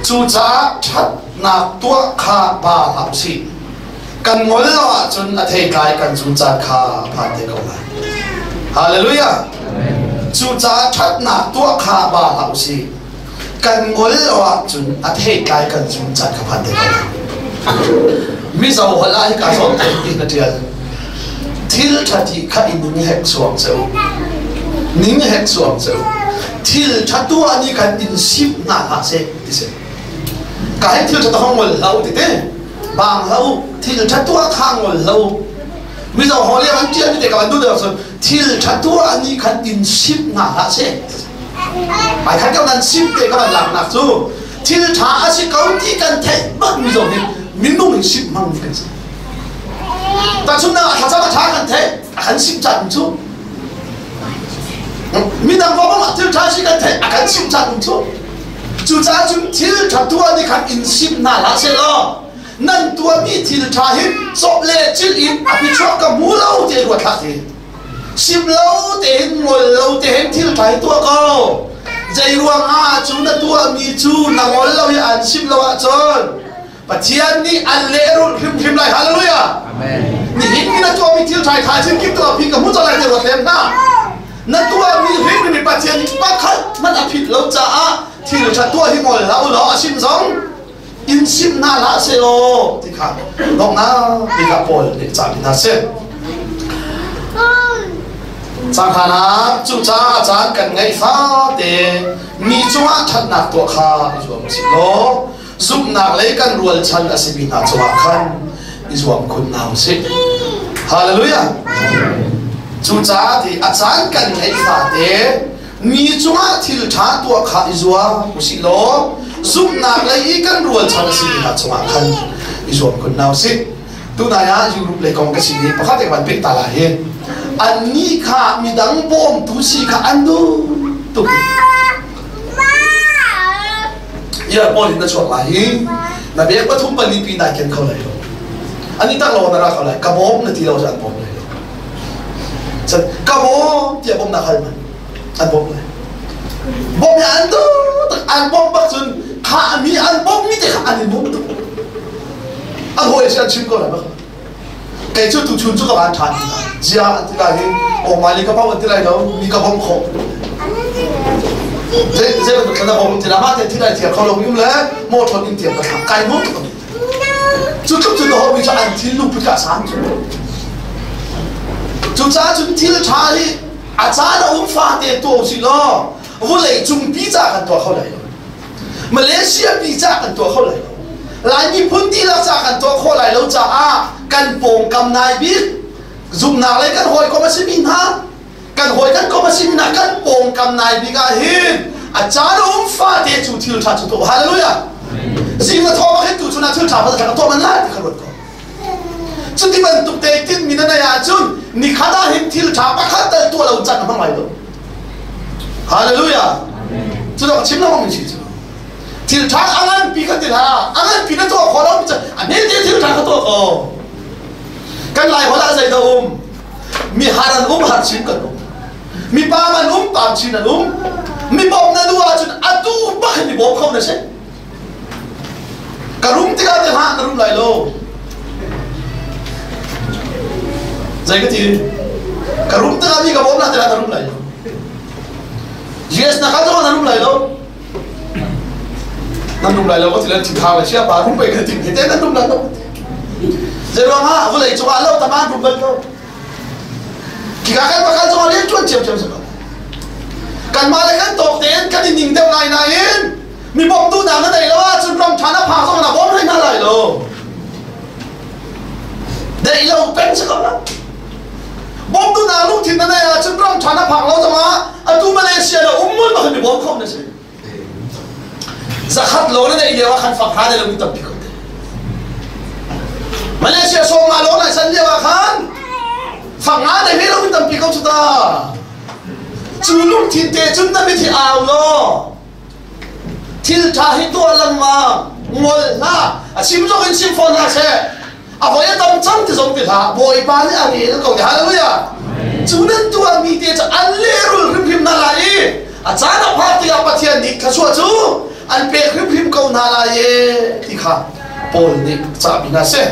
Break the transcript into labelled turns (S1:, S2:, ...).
S1: Cucaah ṭhatnak tuah kha ba hlah usih. Kan ngol lo ahcun a theitlai kan zun caan kha a phan te ko lai. Hallelujah! Cucaah ṭhatnak tuah kha ba hlah usih. Kan ngol lo ahcun a theitlai kan zun caan kha phan te ko lai. Mizo holh ah hika zawn te ti na ṭial. Thil ṭha ti kha i ning hek suam che u. Ning hek suam che u. Thil ṭha tuah nih khan in simh hna hlah seh ti si. Ka hi thil ṭha ta ngol hlah u ti te. Bang hlah u. Thil ṭha tuah kha ngol hlah u. Mizo haw le an ṭial mi te ka van duh deuh cun thil ṭha tuah nih khan in simh hna hlah seh. Ai khan kan nan simh te ka van laknak cu thil ṭha a si ko ti kan theih bak mi zong hi minung in simh hmang mi kan si. Tahchunhnak ah thlacam a ṭha kan theih a kan simh caan cu midang kong ah thil ṭha si kan theih a kan simh caan cu cucaah cun thil ṭha tuah nih khan in simh hna hlah seh law nan tuahmi thil ṭha hi cawp le cil in a phichuak ka hmu lo ti ruat hlah ti sim lo tein ngol lo tein thil ṭha hi tuah ko. Zei ruang ah cu na tuahmi cu na ngol lo i an sim lo ahcun Pathian nih an lehrulh hrimhrim lai. Hallelujah.
S2: Amen.
S1: Nihin ni na tuahmi thil ṭhai kha chin kip tuah phi ka hmu cang lai ti ruat lem hna. Na tuahmi hrimhrim i Pathian nih pakhat hmanh a phit lo caah thil ṭha tuah hi ngol hlah u law a sim zong in sim hna hlah seh law ti kha donghnak bik ah Paul nih cah mi hna si. Cangkhan cucaah caan kan ngeih fate mi cungah ṭhatnak tuah kha i zuam usih law zumhnak lei kan rualchan a simi hna cungah khan i zuam khun hna usih. Hallelujah! Cucaah ti a caan kan ngeih fate mi cungah thil ṭha tuah kha i zuam usih law zumhnak lei i kan rualchan a simi hna cungah khan i zuam khun hna usih. Tunai ah Europe lei kong ka chim i pakhat ek van pek ta lai hi. Annih kha midang bawmtu si kha an duh tuk. Ia pawl in na chuak lai i na bek pathum pali pi nai ken kho lai lo. Ani tak lo na ra kho lai. Ka bawm na ti lo an bawm lai lo. Cun ka bawm tiah bawmnak hal man an bawm lai. Bawm hi an duh tak an bawm bak cun kha mi an bawm mi te kha an in bawm tuk. A hawi si an chim ko lai bak. Kei cu tuchun cu ka van ṭhan ti lai. Zia an ti lai hi awmai le ka bawm an ti lai lo, mi ka bawm khawh. Zei zei bantuk thlan na bawm ti la mah te thil ai thiam kho lo mi um le motor in tiam ka thlah kai mu tuk. Cu tluk cu ka mi cu an thil lungput ka san cu. Cucaah cun thil ṭha hi a caan a um fate tuah usih law vulei cung pi ca kan tuah kho lai lo. Malaysia pi ca kan tuah kho lai lo. Lai miphun dihlak ca kan tuah khawh lai lo caah kan pawngkam nai bik zumhnak lei kan hawikom a simi hna kan hawi kan kom a simi hna kan pawngkam nai bik ah hin a caan a um fate cu thil ṭha cu tuah. Hallelujah. Zing na thawh bak hin tu chun ah thil ṭha pa ka tuah man lai ti kha ruat ko. Cuti bantuk te tinhmi na neih ahcun nikhat ah hin thil ṭha pakhat tal tuah lo can a hmang lai lo. Hallelujah. Cu dong chim lo mi si cu. Thil ṭha a nganpi kha ti hlah. A nganpi na tuah khawh lo mi cu a hme te thil ṭha kha tuah ko. Kan lai holh ah zei dah um? Mi har an um har chin kan um. Mi pam an um pam chin an um. Mi bawm na duh ahcun atu bak hin mi bawm kho na si. Ka rum tikah ti hlah na rum lai lo. Zei ka ti? Ka rum tikah mi ka bawm na tikah na rum lai lo. US na kal zong na rum lai lo. Nan rum lai lo ka ti le thinhang le chia pa rum pei ka tim te nan rum lai lo. Zei ruang ah vawlei cungah lo taman rum bal lo. Khika kan va kal zongah rian ṭuan ṭhiamṭhiam si ko. Kanmah le kan tawk tein kan i ning deuh lai nain mi bawmtu hna na neih lo ahcun ram ṭha na phak zong na bawm hlei hna lai lo. Deih lo peng si ko la. Bawmtu hna lungthin na neih ahcun ram ṭha na phak lo zongah atu Malaysia le um mul bak in mi bawm kho na si. Zakhat lo na neih lio ah khan fak hna le lo tampi ko te. Malaysia sawm nga lo na san lio ah khan fak nga ne he lo tampi ko cu ta. Cu lungthin te cun na mit hi au law thil ṭha hi tuah lengmang ngol hlah a chim zong in chim fawn hlah seh a voi a tam cang ti zong ti hlah Bawipa nih a rel ko hallelujah cu nan tuahmi te cu an lehrul hrimhrim na lai i a caan a phak tikah Pathian nih thluachuah cu an pek hrimhrim ko. hna lai e ti kha Paul nih cahmi hna si.